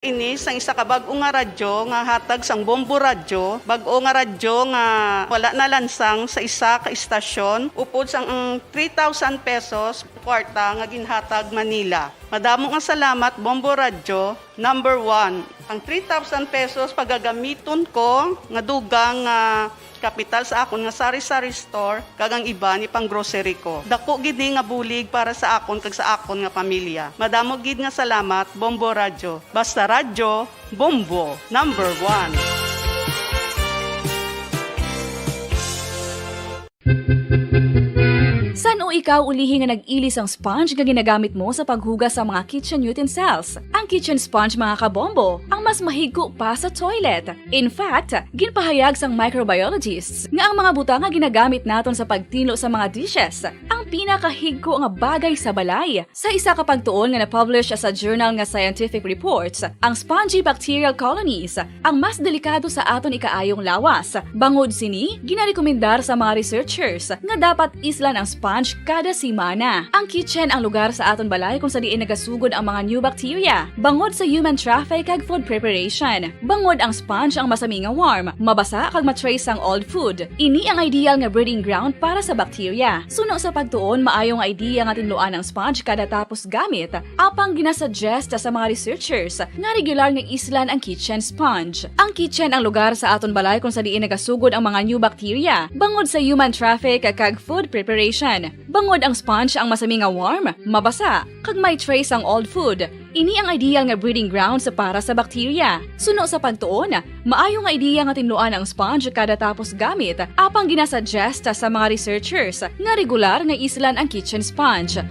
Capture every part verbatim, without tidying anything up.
Ini sang isa ka bag-o nga radyo nga hatag sang Bombo Radyo, bag-o nga radyo nga wala nalansang sa isa ka istasyon, upod sang ang three thousand pesos kwarta nga ginhatag man nila. Madamo nga salamat, Bombo Radyo, number one. Ang three thousand pesos pagagamiton ko nga dugang nga kapital sa akon nga sari-sari store kag ang iban ipang-grocery ko. Dako gid ni nga bulig para sa akon kag sa akon nga pamilya. Madamo gid nga salamat, Bombo Radyo. Basta radyo, Bombo, number one. San-o ikaw ulihi nga nag-ili sang sponge nga ginagamit mo sa paghugas sa mga kitchen utensils? Ang kitchen sponge, mga kabombo, ang mas mahigko pa sa toilet. In fact, ginpahayag sang microbiologists nga ang mga butang nga ginagamit naton sa pagtinlo sa mga dishes ang pinakahigko nga bagay sa balay. Sa isa ka pagtuon nga na-publish sa journal nga Scientific Reports, ang spongy bacterial colonies ang mas delikado sa aton ikaayong lawas. Bangod sini, ginarekomendar sa mga researchers nga dapat islan ang sponge kada semana. Ang kitchen ang lugar sa aton balay kung sa diin nagasugod ang mga new bacteria, bangod sa human traffic kag food preparation. Bangod ang sponge ang masami nga warm, mabasa kag ma-trace sang old food. Ini ang ideal nga breeding ground para sa bacteria. Suno sa pagtuon, maayo nga idea nga tinluan ang sponge kada tapos gamit, apang ginasuggest sa mga researchers nga regular nga islan ang kitchen sponge. Ang kitchen ang lugar sa aton balay kung sa diin nagasugod ang mga new bacteria, bangod sa human traffic kag food preparation. Bangod ang sponge ang masami nga warm, mabasa, kag may trace ang old food, ini ang ideal nga breeding grounds para sa bacteria. Suno sa pagtuon, maayo nga idea nga tinluan ang sponge kada tapos gamit, apang ginasuggest sa mga researchers nga regular nga islan ang kitchen sponge.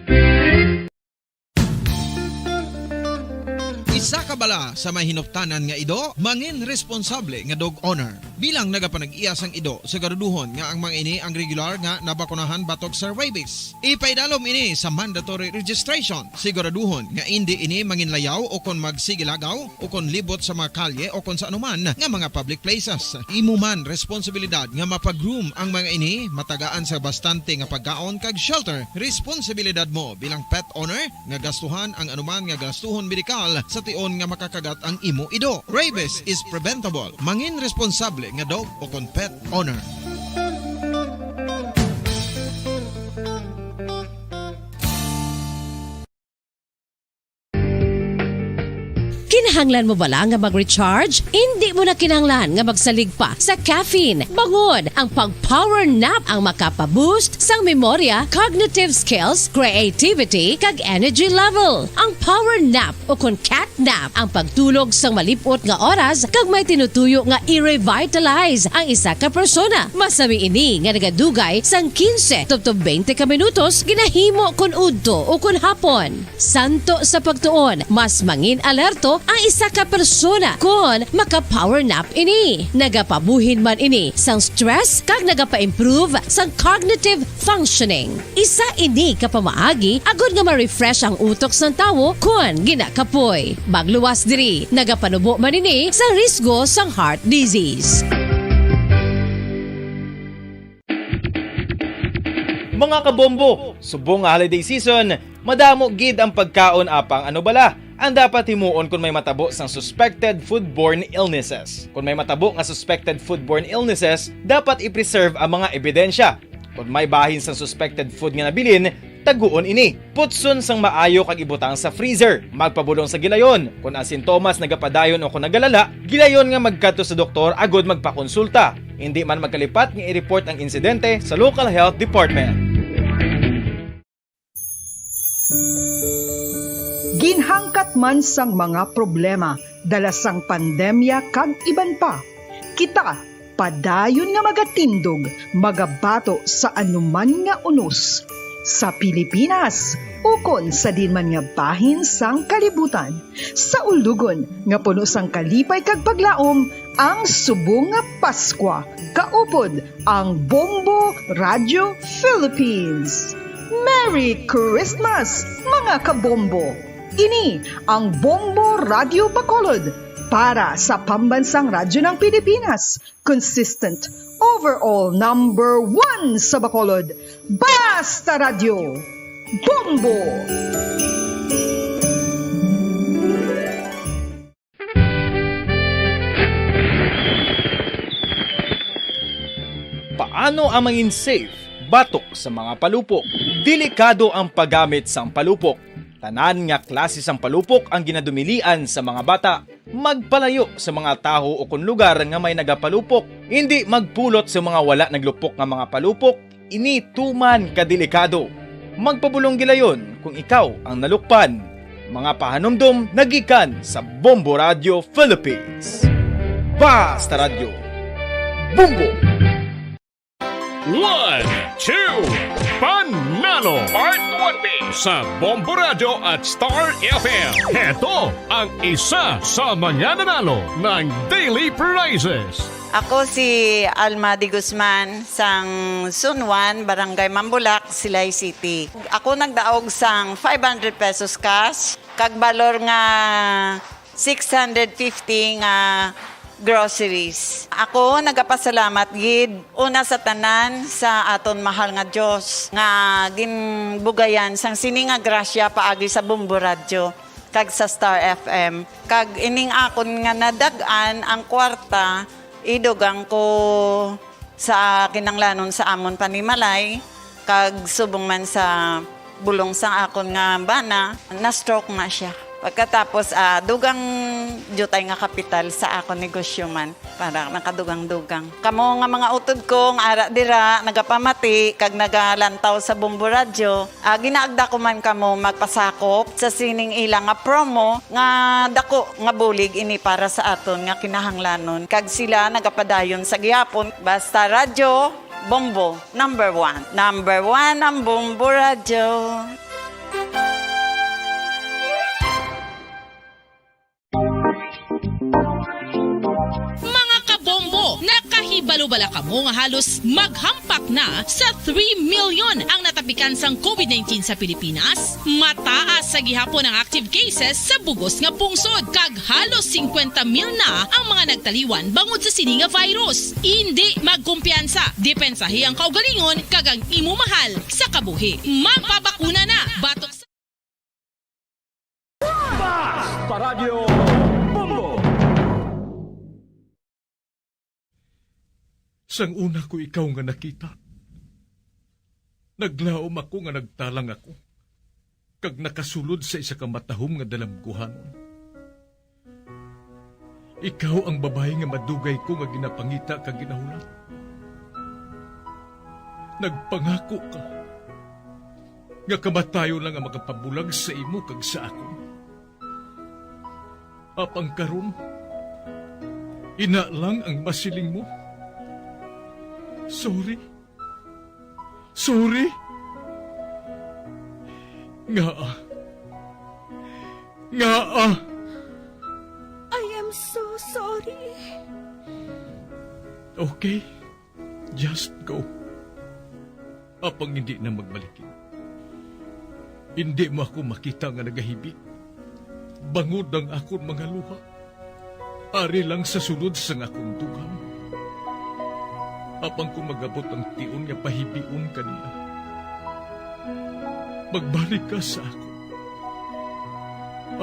Isa ka bala sa may hinuptanan nga ido, mangin responsable nga dog owner. Bilang nagapanag-iya sang ido, siguraduhon nga ang mga ini ang regular nga nabakunahan batok sa rabies. Ipaidalom ini sa mandatory registration. Siguraduhon nga indi ini manginlayaw o kon magsigilagaw o kon libot sa mga kalye o kon sa anuman nga mga public places. Imo man responsibilidad nga mapa-groom ang mga ini, matagaan sa bastante nga pagkaon kag shelter. Responsibilidad mo bilang pet owner nga gastuhan ang anuman nga gastuhon medikal sa tion nga makakagat ang imo ido. Rabies is preventable. Mangin responsable nga dog o kon pet owner. Kinahanglan mo bala nga mag-recharge? Indi mo na kinahanglan nga magsalig pa sa caffeine, bangod ang pag-power nap ang makapa-boost sang memorya, cognitive skills, creativity, kag energy level. Ang power nap o kon cat nap ang pagtulog sang malip-ot nga oras kag may tinutuyo nga i-revitalize ang isa ka persona. Masami ini nga nagadugay sang kinse tubtob twenty ka minutos ginahimo kon udto o kon hapon. Santo sa pagtuon, mas mangin-alerto ang isa ka persona kon maka-power nap ini. Nagapabuhin man ini sang stress kag nagapa-improve sang cognitive functioning. Isa ini ka pamaagi agod nga ma-refresh ang utok sang tawo kon ginakapoy. Magluwas diri, nagapanubo man ini sa risgo sang heart disease. Mga kabombo, subong nga holiday season, madamo gid ang pagkaon apang ano bala ang dapat himuon kon may matabo sang suspected foodborne illnesses. Kon may matabo nga suspected foodborne illnesses, dapat i-preserve ang mga ebidensya. Kon may bahin sang suspected food nga nabilin, taguon ini. Putson sang maayo kag ibutang sa freezer. Magpabulong sa gilayon. Kon ang sintomas nagapadayon o kon nagalala, gilayon nga magkadto sa doktor agod magpakonsulta. Indi man magkalipat nga i-report ang insidente sa local health department. Ginhangkat man sang mga problema dala sang pandemya kag iban pa, kita padayon nga magatindog, magabato sa anuman nga unos, sa Pilipinas ukon sa diin man nga bahin sang kalibutan. Sa ulogon nga puno sang kalipay kag paglaom ang subong nga Paskwa, kaupod ang Bombo Radio Philippines. Merry Christmas, mga kabombo! Ini ang Bombo Radio Bacolod para sa Pambansang Radyo ng Pilipinas, consistent, overall number one sa Bacolod. Basta Radyo, Bombo! Ano ang mangin safe batok sa mga palupok? Delikado ang paggamit sang palupok. Tanan nga klase sang palupok ang ginadumilian sa mga bata. Magpalayo sa mga tawo o kon lugar nga may nagapalupok. Indi magpulot sa mga wala naglupok nga mga palupok. Ini tuman ka delikado. Magpabulong gilayon kung ikaw ang nalukpan. Mga pahanumdom nagikan sa Bombo Radio Philippines. Basta Radyo, Bombo! One, two, Panalo! Part one B sa Bombo Radio at Star F M. Heto ang isa sa mga nanalo ng daily prizes. Ako si Alma de Guzman, sang Sunwan, Barangay Mambulak, Silay City. Ako nagdaog sang five hundred pesos cash, kag balor nga six hundred fifty nga groceries. Ako nagapasalamat gid una sa tanan sa aton mahal nga Dios nga ginbugayan sang sini nga grasya paagi sa Bombo Radyo kag sa Star F M. Kag ining akon nga nadag-an ang kwarta, idugang ko sa kinanglanon sa amon panimalay, kag subong man sa bulong sang akon nga bana, na-stroke na sia. Pagkatapos, ah, dugang diutay nga kapital sa akon negosyo man, para nakadugang-dugang. Kamo nga mga utod ko nga ara dira, nagapamati kag nagalantaw sa Bombo Radyo, ah, ginaagda ko man kamo magpasakop sa sining ila nga promo nga dako nga bulig ini para sa aton nga kinahanglanon, kag sila nagapadayon sa gihapon. Basta Radyo Bombo, number one. Number one ang Bombo Radyo. Mga kabombo, nakahibalo bala kamo nga halos maghampak na sa three million ang natapikan sang covid nineteen sa Pilipinas? Mataas sa gihapon ang active cases sa bug-os nga pungsod, kag halos singkwenta mil na ang mga nagtaliwan bangod sa sini nga virus. Indi magkumpiyansa, depensahi ang kaugalingon kag ang imo mahal sa kabuhi. Magpabakuna na batok sa Basta Radyo Bombo! Sang una ko ikaw nga nakita, naglaom ako nga nagtalang ako, kag nakasulod sa isa ka matahom nga dalamguhanon. Ikaw ang babayi nga madugay ko nga ginapangita kag ginahulat. Nagpangako ka nga kamatayon lang ang makapabulag sa imo kag sa akon. Apang karon, ina lang ang masiling mo. Sorry. Sorry. Ngaa? Ngaa? I am so sorry. Okay. Just go. Apang indi na magbalikin. Indi mo ako makita nga nagahibi. Bangod ang akon mga luha. Ari lang sa sulod sang akon dugang. Apang kung mag-abot ang tion nga pahibion ka niya, magbalik ka sa akon.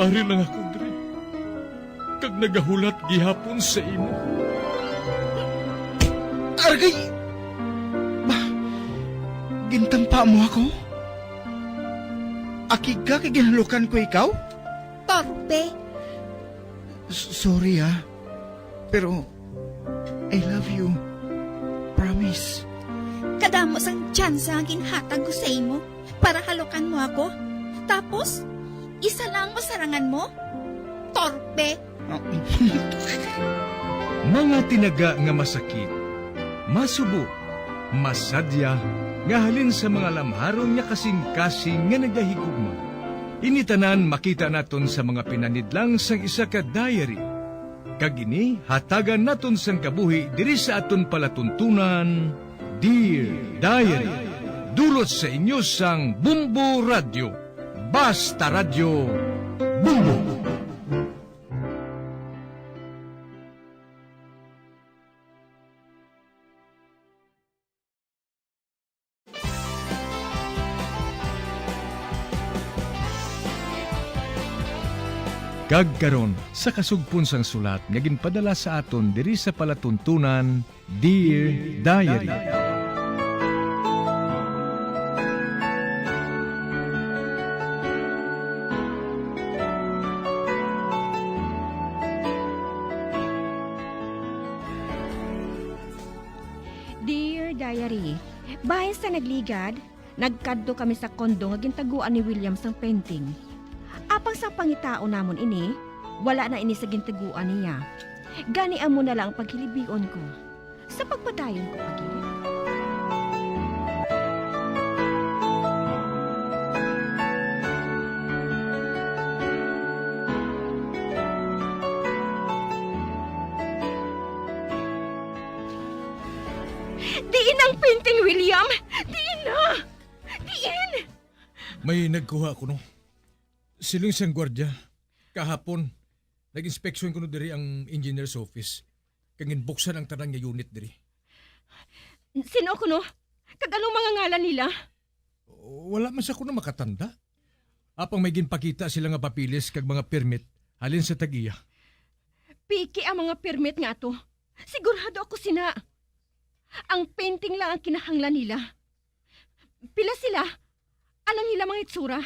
Ari lang ako diri, kag nagahulat gihapon sa imo. Argay! Ba, gintampa mo ako? Akig ka kay ginhalukan ko ikaw? Torpe. S-, sorry, ah. Pero, I love you. Promise. Kadamo sang tsansa nga ginhatag ko sa imo para halukan mo ako. Tapos, isa lang ang masarangan mo? Torpe. Mga tinaga nga masakit, masubo, masadya, nga halin sa mga lamharon nga kasing-kasing nga nagahigugma. Ini tanan makita naton sa mga pinanidlang sang isa ka diary. Kag ini hatagan naton sang kabuhi diri sa aton palatuntunan, Dear Diary. Dulot sa inyo sang Bombo Radyo. Basta Radyo, Bombo! Kag karon, sa kasugpon sang sulat nga ginpadala sa aton diri sa palatuntunan, Dear Diary. Diary. Bahin sa nagligad, nagkadto kami sa kondo nga gintaguan ni William sang painting. Apang sang pangitao namon ini, wala na ini sa gintaguan niya. Gani amo na lang ang paghilibion ko. Sa pagpadayon ko pa gid. Diin ang painting, William? Diin na? Diin? May nagkuha kuno. Siling sang gwardiya, kahapon, nag-inspeksyon kuno diri ang engineer's office, kag ginbuksan ang tanan nga unit diri. Sin-o kuno? Kag anong mga ngalan nila? Wala man sa kuno makatanda. Apang may ginpakita sila nga papeles kag mga permit halin sa tag-iya. Peke ang mga permit nga ato. Sigurado ako sina. Ang painting lang ang kinahanglan nila. Pila sila? Anong ila mga itsura?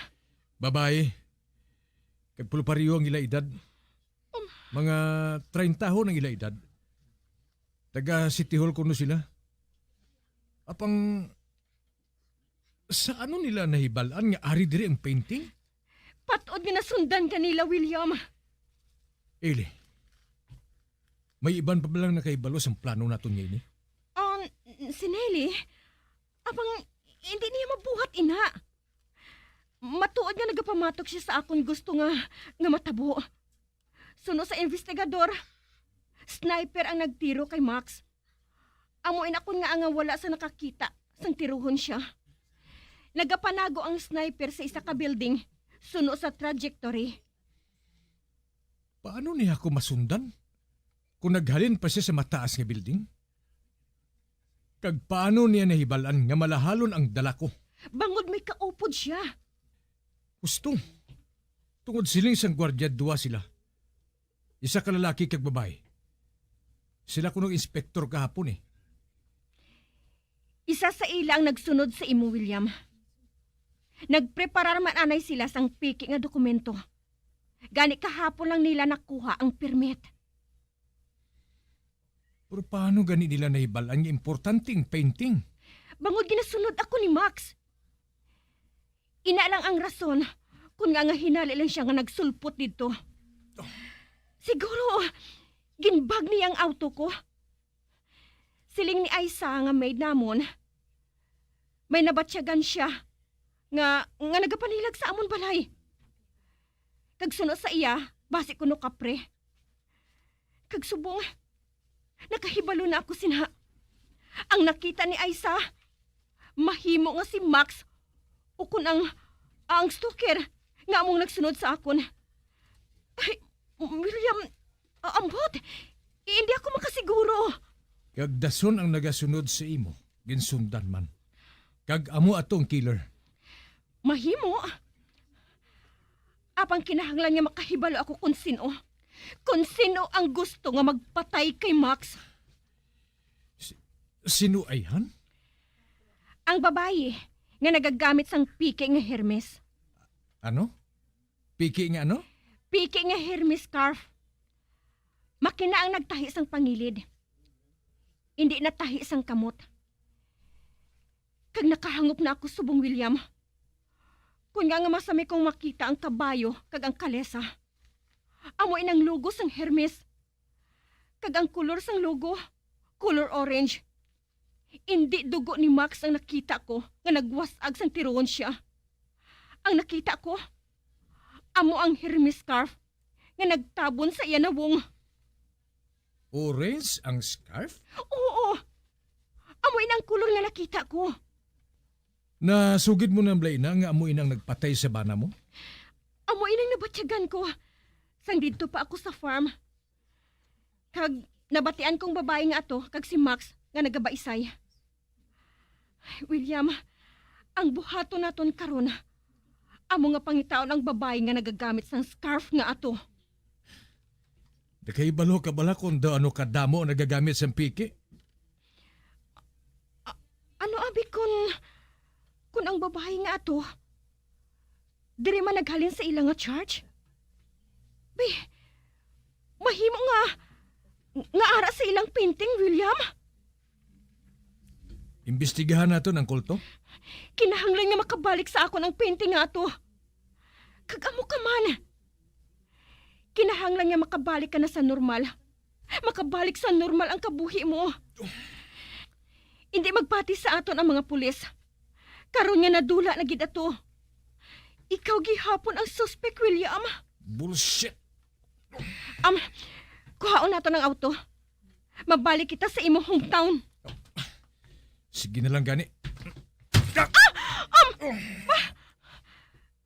Babayi. Kag pulupareho ang ila edad. Um. Mga treinta ho ang ila edad. Taga City Hall kuno sila. Apang, sa ano nila nahibal-an nga ari diri ang painting? Patod nga nasundan ka nila, William. Eli, may iban pa ba lang nakahibalo sang plano naton nga ini? Um, si Nelly, apang hindi niya mabuhat ina. Matuod nga nagapamatok siya sa akon gusto nga, nga matabo. Suno sa investigador, sniper ang nagtiro kay Max. Amo in akon nga anga wala sa nakakita sang tiruhon siya. Nagapanago ang sniper sa isa ka building suno sa trajectory. Paano niya ako masundan kung naghalin pa siya sa mataas nga building? Kag paano niya nahibal-an nga malahalon ang dala ko? Bangod may kaupod siya. Husto. Tungod siling sang gwardiya, duha sila. Isa ka lalaki kag babayi. Sila kuno inspektor kahapon, eh. Isa sa ila ang nagsunod sa imo, William. Nagpreparar man anay sila sang peke nga dokumento. Gani kahapon lang nila nakuha ang permit. Pero paano gani nila nahibal-an nga importante ang painting? Bangod ginasunod ako ni Max. Ina lang ang rason kung nga, nga hinali lang siya nga nagsulpot didto. Siguro, ginbag niya ang auto ko. Siling ni Aisa nga maid namon, may nabatyagan siya nga, nga nagapanilag sa amon balay. Kag suno sa iya, basi kuno kapre. Kag subong, nakahibalo na ako sina. Ang nakita ni Aisa, mahimo nga si Max ukon ang, ang stalker nga among nagsunod sa akon. Ay, William, a-, ambot, hindi ako makasiguro. Kag dason ang nagasunod sa imo, ginsundan man. Kag amo ato ang killer. Mahimo. Apang kinahanglan nga makahibalo ako kon sin-o. Kon sin-o ang gusto nga magpatay kay Max. Si-, sino ayhan? Ang babayi nga nagagamit sang piki nga Hermes. Ano? Piki nga ano? Piki nga Hermes scarf. Makina ang nagtahi sang pangilid. Indi natahi sang kamot. Kag nakahangop na ako subong, William. Kon nga, nga masami kong makita ang kabayo kag ang kalesa. Amo in ang logo sang Hermes. Kag ang kolor sang logo, color orange. Indi dugo ni Max ang nakita ko nga nagwas-ag sang tiruon siya. Ang nakita ko, amo ang Hermes scarf nga nagtabon sa iya nawong. Orange ang scarf? Oo. Amo in ang kolor nga nakita ko. Nasugid mo na, Blayna, nga amo in ang nagpatay sa bana mo? Amo in ang nabatyagan ko sang didto pa ako sa farm. Kag nabatian kong babayi nga ato kag si Max nga nagabaisay. William, ang buhaton naton karon, amo nga pangitaon ang babayi nga nagagamit sang scarf nga ato. Nakahibalo ka bala kung daw ano kadamo ang nagagamit sang piki? A-, ano abi kun, kun ang babayi nga ato, diri man naghalin sa ila nga church? Bay, mahimo nga, nga ara sa ilang painting, William? Imbestigahan naton ang kulto? Kinahanglan nga makabalik sa akon ang painting nga ato. Kag amo ka man. Kinahanglan nga makabalik ka na sa normal. Makabalik sa normal ang kabuhi mo. Hindi magpati sa aton ang mga pulis. Karon nga nadula na gid ato. Ikaw gihapon ang suspek, William. Bullshit. Am, kuhaon naton ang auto. Mabalik kita sa imo hometown. Sige na lang gani. Ah! Am! Ba?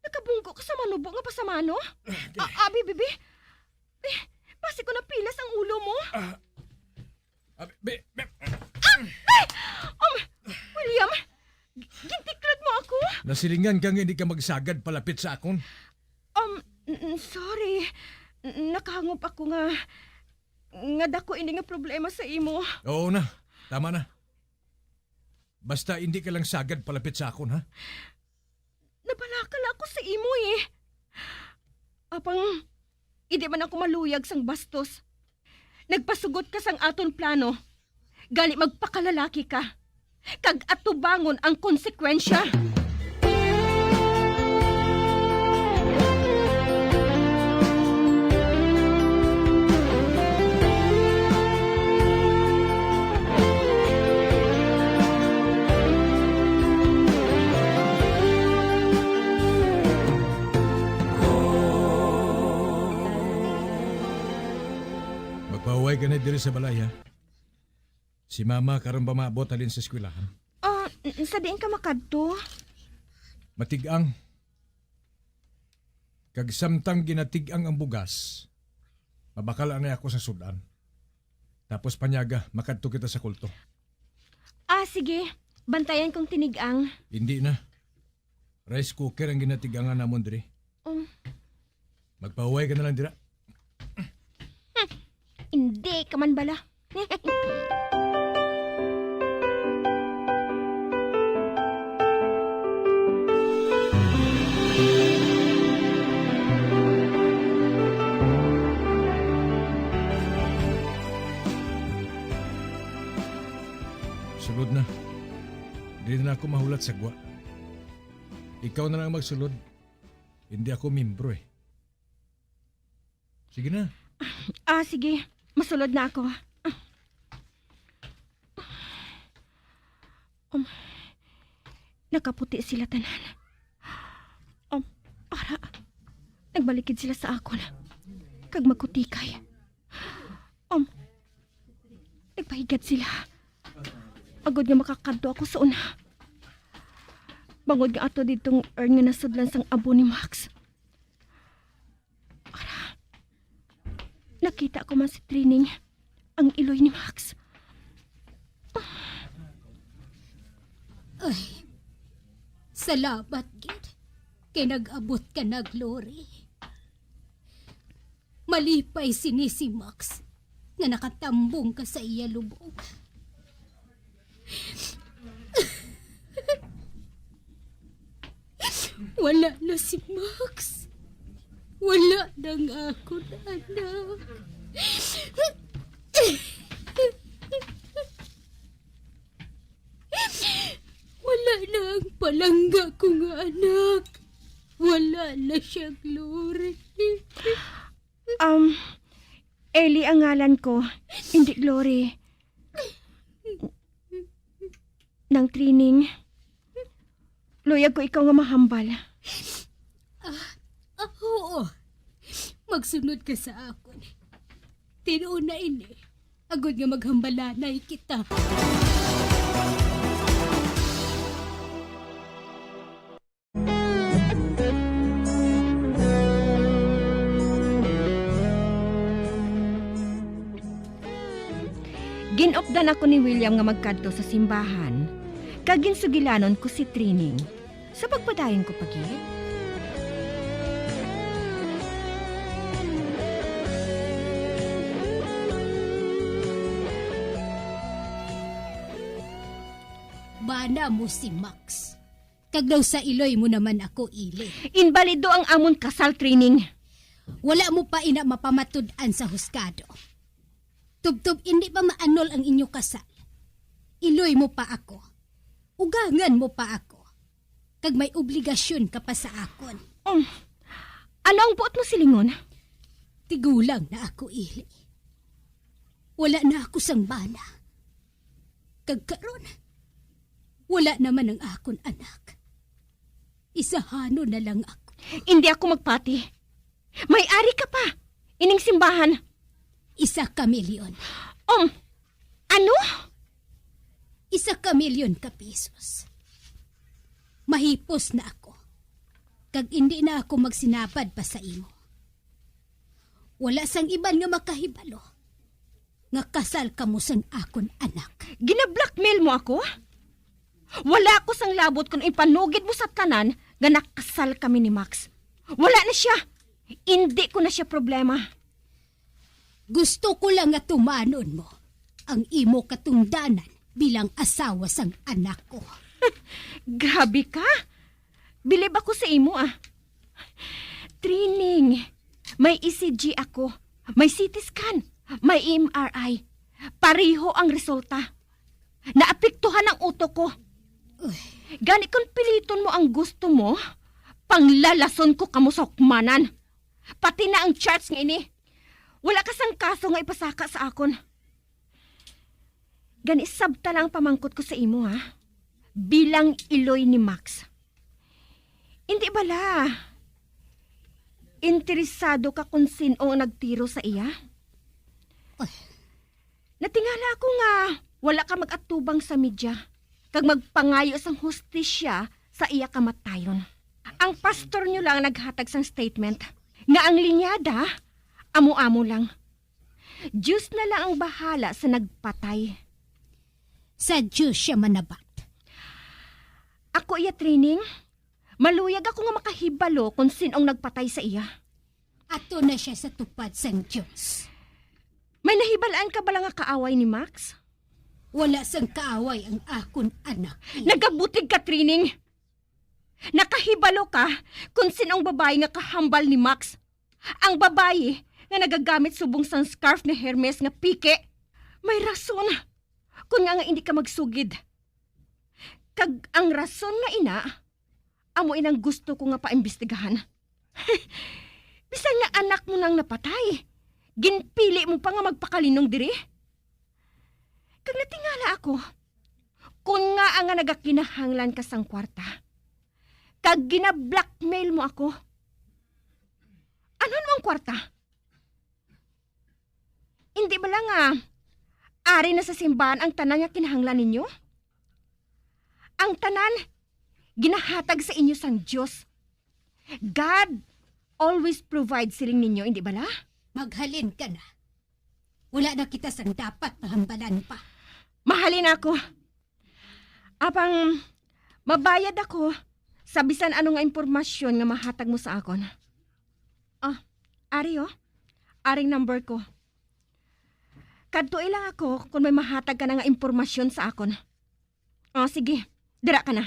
Nakabunggo ka sa manubo nga pasamano? Ah, abi, bibi. Eh, basi ko napilas ang ulo mo. Ah, ah, be, be, Ah! Ay! Um, William, gintiklod mo ako? Nasilingan ka nga hindi ka magsagad palapit sa akon. Um, n- n- sorry. N- Nakahangop ako nga, nga dako ini nga problema sa imo. Oo na. Tama na. Basta hindi ka lang sagad palapit sa akon, ha? Nabalaka na ako sa imo, eh. Apang, hindi man ako maluyag sang bastos. Nagpasugot ka sang aton plano. Gani magpakalalaki ka. Kag atubangon ang konsekwensya. Magpahuway ka na diri sa balay, ha? Si Mama karon pa maabot halin sa eskwelahan. Ah, n- sa diin ka makadto? Matig-ang. Kag samtang ginatig-ang ang bugas, mabakal anay ako sa sud-an. Tapos panyaga, makadto kita sa kulto. Ah, sige. Bantayan kong tinig-ang. Hindi na. Rice cooker ang ginatigangan namon diri. Um. Magpahuway ka na lang dira. Hmm. Hindi ka man bala. Sulod na. Dili na ako mahulat sa gwa. Ikaw na lang magsulod. Hindi ako membro eh. Sige na. Ah, sige. Masulod na ako. Um, nakaputi sila tanan. Um, ara, nagbalikid sila sa akon. Kag magkutikay. Um, nagpahigad sila. Agod nga makakadto ako sa una. Bangod nga ato didtong urn nga nasudlan sang abo ni Max. Ara, nakita ko man si Trining, ang iloy ni Max. Ay, salamat gid kay nag-abot ka na, Glory. Malipay sini si Max nga nakatambong ka sa iya lubong. Wala na si Max. Wala na ang akon anak. Wala na ang palangga ko nga anak. Wala na siya, Glory. Um, Ellie ang ngalan ko, hindi Glory. Nang Trining, luyag ko ikaw nga mahambal. Ah, ah, oo. Magsunod ka sa akon. Tinuod na ini. Agod nga maghambalanay kita. Gin-updan ako ni William nga magkadto sa simbahan, kag ginsugilanon ko si Trining. Sa pagpadayon ko pa gid. Bana mo si Max. Kag daw sa iloy mo naman ako ili. Inbalido ang amon kasal, Trining. Wala mo pa ina mapamatud-an sa husgado. Tubtob indi pa maanol ang inyo kasal. Iloy mo pa ako. Ugangan mo pa ako, kag may obligasyon ka pa sa akon. Um, ano ang buot mo silingon? Tigulang na ako, Eli. Wala na ako sang bana. Kag karon, wala naman ang akon anak. Isahanon na lang ako. Indi ako magpati. May ari ka pa ining simbahan. Isa ka milyon. Um, ano? Isa ka milyon ka pisos. Mahipos na ako. Kag indi na ako magsinabad pa sa imo. Wala sang iban nga makahibalo nga kasal kamo sang akon anak. Gina-blackmail mo ako? Wala ako sang labot kon ipanugid mo sa tanan nga nakasal kami ni Max. Wala na siya. Indi ko na siya problema. Gusto ko lang nga tumanon mo ang imo katungdanan bilang asawa sang anak ko. Grabe ka. Bilib ako sa imo, ah. Training. May E C G ako. May C T scan. May M R I. Pareho ang resulta. Naapektuhan ang utok ko. Uy. Gani, kung piliton mo ang gusto mo, panglalason ko kamo sa hukmanan. Pati na ang charts nga ini. Wala ka sang kaso nga ipasaka sa akon. Gani, sabta lang ang pamangkot ko sa imo, ha? Bilang iloy ni Max. Indi bala interesado ka kung sin-o ang nagtiro sa iya? Ay. Natingala ako nga wala ka mag-atubang sa media kag magpangayo sang hustisya sa iya kamatayon. Ang pastor nyo lang ang naghatag sang statement nga ang linyada amo-amo lang. Dios na lang ang bahala sa nagpatay. Sa Dios siya manabat. Ako iya, Training. Maluyag ako nga makahibalo kon sin-ong nagpatay sa iya. Ato na siya sa tupad sang Dios. May nahibalaan ka bala nga kaaway ni Max? Wala sang kaaway ang akon anak. Nagabutig ka, Training. Nakahibalo ka kon sin-ong babayi nga kahambal ni Max. Ang babayi nga nagagamit subong sang scarf ni Hermes nga piki. May rason kon ngaa nga indi ka magsugid. Kag ang rason nga ina, amo inang gusto ko nga paimbestigahan. Bisan nga anak mo nang napatay, ginpili mo pa nga magpakalinong diri? Kag natingala ako, kon ngaa nga nagakinahanglan ka sang kwarta, kag gina-blackmail mo ako. Anhon mo ang kwarta? Indi bala nga ari na sa simbahan ang tanan nga kinahanglan ninyo? Ang tanan ginahatag sa inyo sang Dios. God always provides, siling ninyo, indi bala? Maghalin ka na. Wala na kita sang dapat pahambalan pa. Mahalin ako. Apang mabayad ako sa bisan ano nga impormasyon nga mahatag mo sa akon. Ah, ari, oh. Aring number ko. Kadtoi lang ako kung may mahatag ka na nga impormasyon sa akon. Oh, sige. Dira ka na.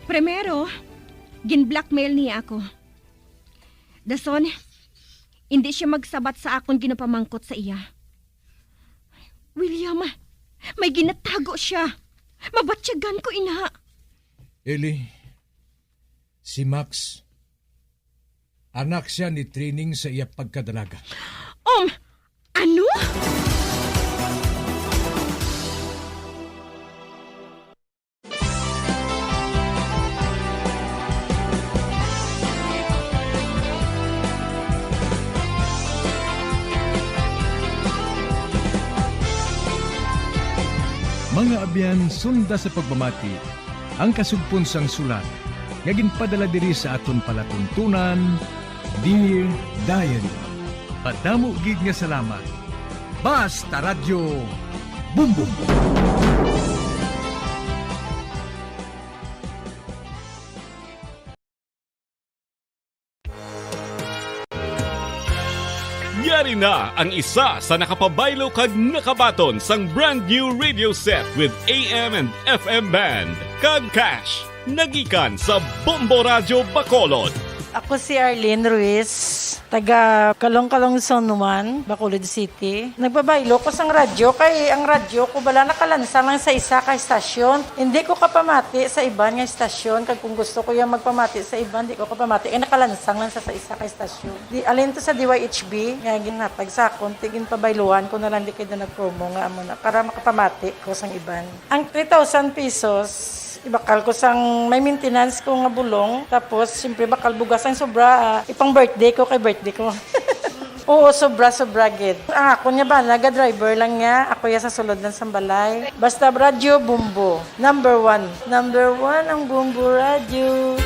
Primero, gin-blackmail niya ako. Dason, indi siya magsabat sa akon ginapamangkot sa iya. William, may ginatago siya. Mabatyagan ko ina. Eli, si Max, anak siya ni Training sa iya pagkadalaga. Um, ano? Mga abyan, sunda sa pagpamati ang kasugpon sang sulat nga ginpadala diri sa aton palatuntunan, Dear Diary. Madamo gid nga salamat. Basta Radyo Bumbong. Yari na ang isa sa nakapabaylo kag nakabaton sang brand new radio set with A M and F M band kag cash. Nagikan sa Bombo Radyo Bacolod. Ako si Arlene Ruiz, taga Calong-Calong Zone one, Bacolod City. Nagbabaylo ko sang radyo kay ang radyo ko bala nakalansang lang sa isa ka estasyon. Hindi ko kapamati sa iban nga estasyon, kag kung gusto ko yung magpamati sa iban, di ko kapamati kay nakalansang lang sa, sa isa ka estasyon. Di, alin to sa D Y H B nga ginhatag sa akon, ti ginpabayluhan ko na lang di kay na nag-promo nga amo na para makapamati ko sang iban. Ang three thousand pesos, ibakal ko sang may maintenance ko nga bulong, tapos siyempre bakal bugas ang sobra, ah, ipang birthday ko kay birthday ko. Oo, sobra, sobra gid. Ang ako niya ba, naga-driver lang niya, ako ya sa sulod lang sang balay. Basta radyo, Bombo. Number one. Number one ang Bombo Radyo.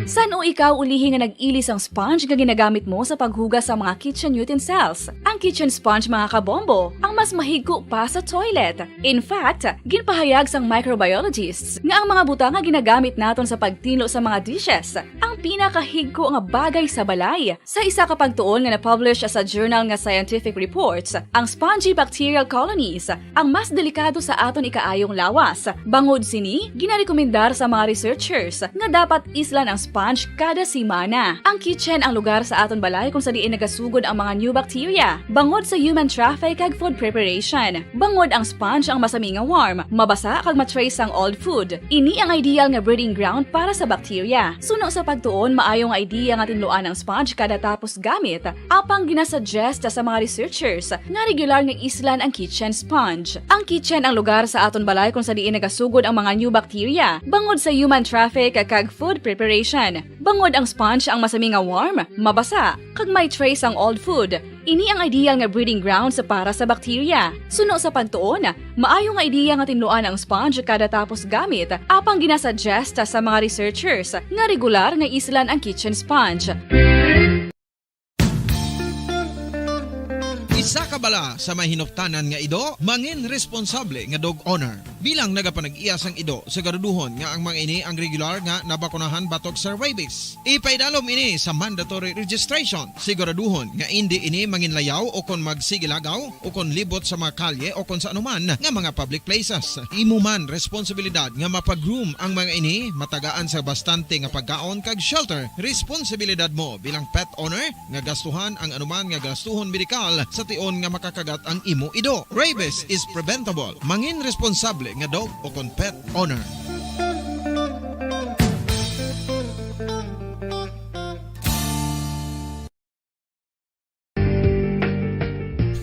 San-o ikaw ulihi nga nag-ili sang sponge nga ginagamit mo sa paghugas sa mga kitchen utensils? Ang kitchen sponge, mga kabombo, ang mas mahigko pa sa toilet. In fact, ginpahayag sang microbiologists nga ang mga butang nga ginagamit naton sa pagtinlo sa mga dishes ang pinakahigko nga bagay sa balay. Sa isa ka pagtuon nga na-publish sa journal nga Scientific Reports, ang spongy bacterial colonies ang mas delikado sa aton ikaayong lawas. Bangod sini, ginarekomendar sa mga researchers nga dapat islan ang sponge kada semana. Ang kitchen ang lugar sa aton balay kung sa diin nagasugod ang mga new bacteria bangod sa human traffic kag food preparation. Bangod ang sponge ang masami nga warm, mabasa kag ma-trace ang old food. Ini ang ideal nga breeding ground para sa bacteria. Suno sa pagtuon, maayo nga idea nga tinluan ang sponge kada tapos gamit, apang ginasuggest sa mga researchers nga regular nga islan ang kitchen sponge. Ang kitchen ang lugar sa aton balay kung sa diin nagasugod ang mga new bacteria bangod sa human traffic kag food preparation. Bangod ang sponge ang masami nga warm, mabasa, kag may trace ang old food. Ini ang ideal nga breeding grounds para sa bacteria. Suno sa pagtuon, maayo nga idea nga tinluan ang sponge kada tapos gamit, apang ginasuggest sa mga researchers nga regular nga islan ang kitchen sponge. Isa ka bala sa may hinuptanan nga ido, mangin responsable nga dog owner. Bilang nagapanag-iya sang ido, siguraduhon nga ang mga ini ang regular nga nabakunahan batok sa rabies. Ipaidalom ini sa mandatory registration. Siguraduhon nga indi ini manginlayaw o kon magsigilagaw o kon libot sa mga kalye o kon sa anuman nga mga public places. Imo man responsibilidad nga mapa-groom ang mga ini, matagaan sa bastante nga pagkaon kag shelter. Responsibilidad mo bilang pet owner nga gastuhan ang anuman nga gastuhon medikal sa tion nga makakagat ang imo ido. Rabies is preventable. Mangin responsable nga dog o kon pet owner.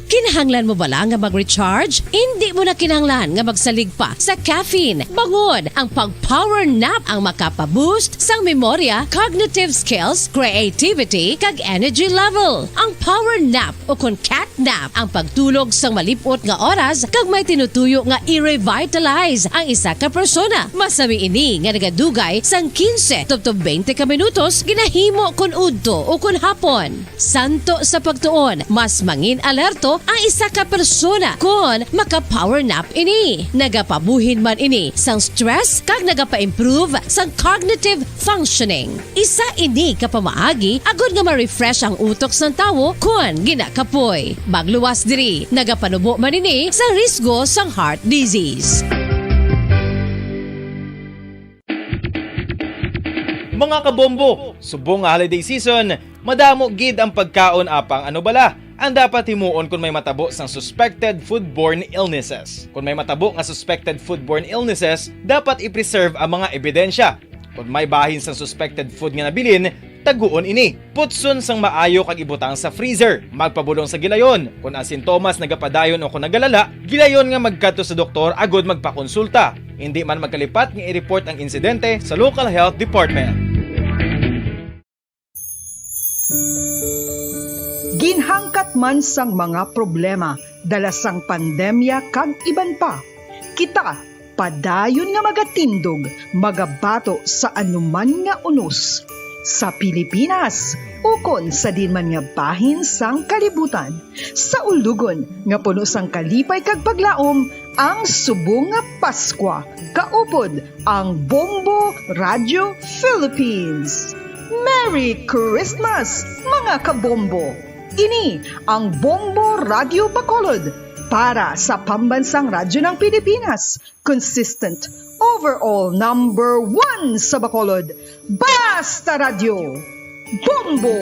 Kinahanglan mo bala nga mag-recharge? Indi mo na kinahanglan nga magsalig pa sa caffeine. Bangod ang pag-power nap ang makapa-boost sang memorya, cognitive skills, creativity, kag energy level. Ang power nap o kon cat nap ang pagtulog sang malip-ot nga oras kag may tinutuyo nga i-revitalize ang isa ka persona. Masami ini nga nagadugay sang quince tubtob twenty ka minutos ginahimo kon udto o kon hapon. Santo sa pagtuon, mas mangin alerto ang isa ka persona kon maka-power nap ini. Nagapabuhin man ini sang stress kag nagapa-improve sang cognitive functioning. Isa ini ka pamaagi agod nga ma-refresh ang utok sang tawo kon ginakapoy. Magluwas diri, nagapanubo man ini sa risgo sang heart disease. Mga kabombo, subong nga holiday season, madamo gid ang pagkaon, apang ano bala ang dapat himuon kon may matabo sang suspected foodborne illnesses? Kon may matabo nga suspected foodborne illnesses, dapat i-preserve ang mga ebidensya. Kon may bahin sang suspected food nga nabilin, taguon ini. Putson sang maayo kag ibutang sa freezer. Magpabulong sa gilayon. Kon ang sintomas nagapadayon o kon nagalala, gilayon nga magkadto sa doktor agod magpakonsulta. Indi man magkalipat nga i-report ang insidente sa local health department. Ginhangkat man sang mga problema dala sang pandemya kag iban pa, kita padayon nga magatindog, magabato sa anuman nga unos sa Pilipinas ukon sa diin man nga bahin sang kalibutan. Sa ulugon nga puno sang kalipay kag paglaom, Ang subong nga Paskwa kaupod ang Bombo Radio Philippines. Merry Christmas, mga kabombo! Ini ang Bombo Radio Bacolod para sa Pambansang Radyo ng Pilipinas, consistent, overall number one sa Bacolod. Basta Radyo, Bombo!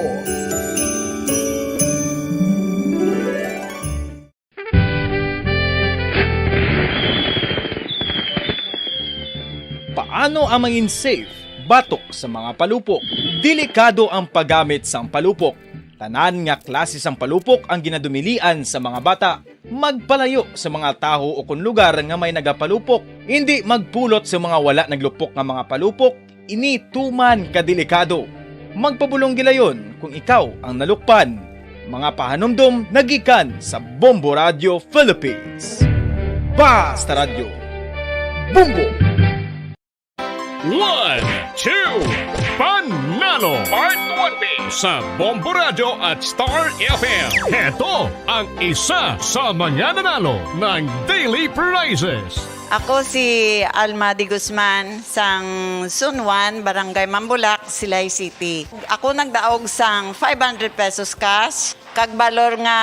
Paano ang mangin safe batok sa mga palupok? Delikado ang paggamit sang palupok. Tanan nga klase sang palupok ang ginadumilian sa mga bata. Magpalayo sa mga taho o kon lugar nga may nagapalupok. Hindi magpulot sa mga wala naglupok nga mga palupok. Ini tuman ka delikado. Magpabulong gilayon kung ikaw ang nalukpan. Mga pahanumdom nagikan sa Bombo Radio Philippines. Basta Radyo. Bombo! One, two, Panalo! Part one B sa Bombo Radio at Star F M. Heto ang isa sa mga nanalo ng daily prizes. Ako si Alma de Guzman sang Sunwan, Barangay Mambulak, Silay City. Ako nagdaog sang five hundred pesos cash, kag balor nga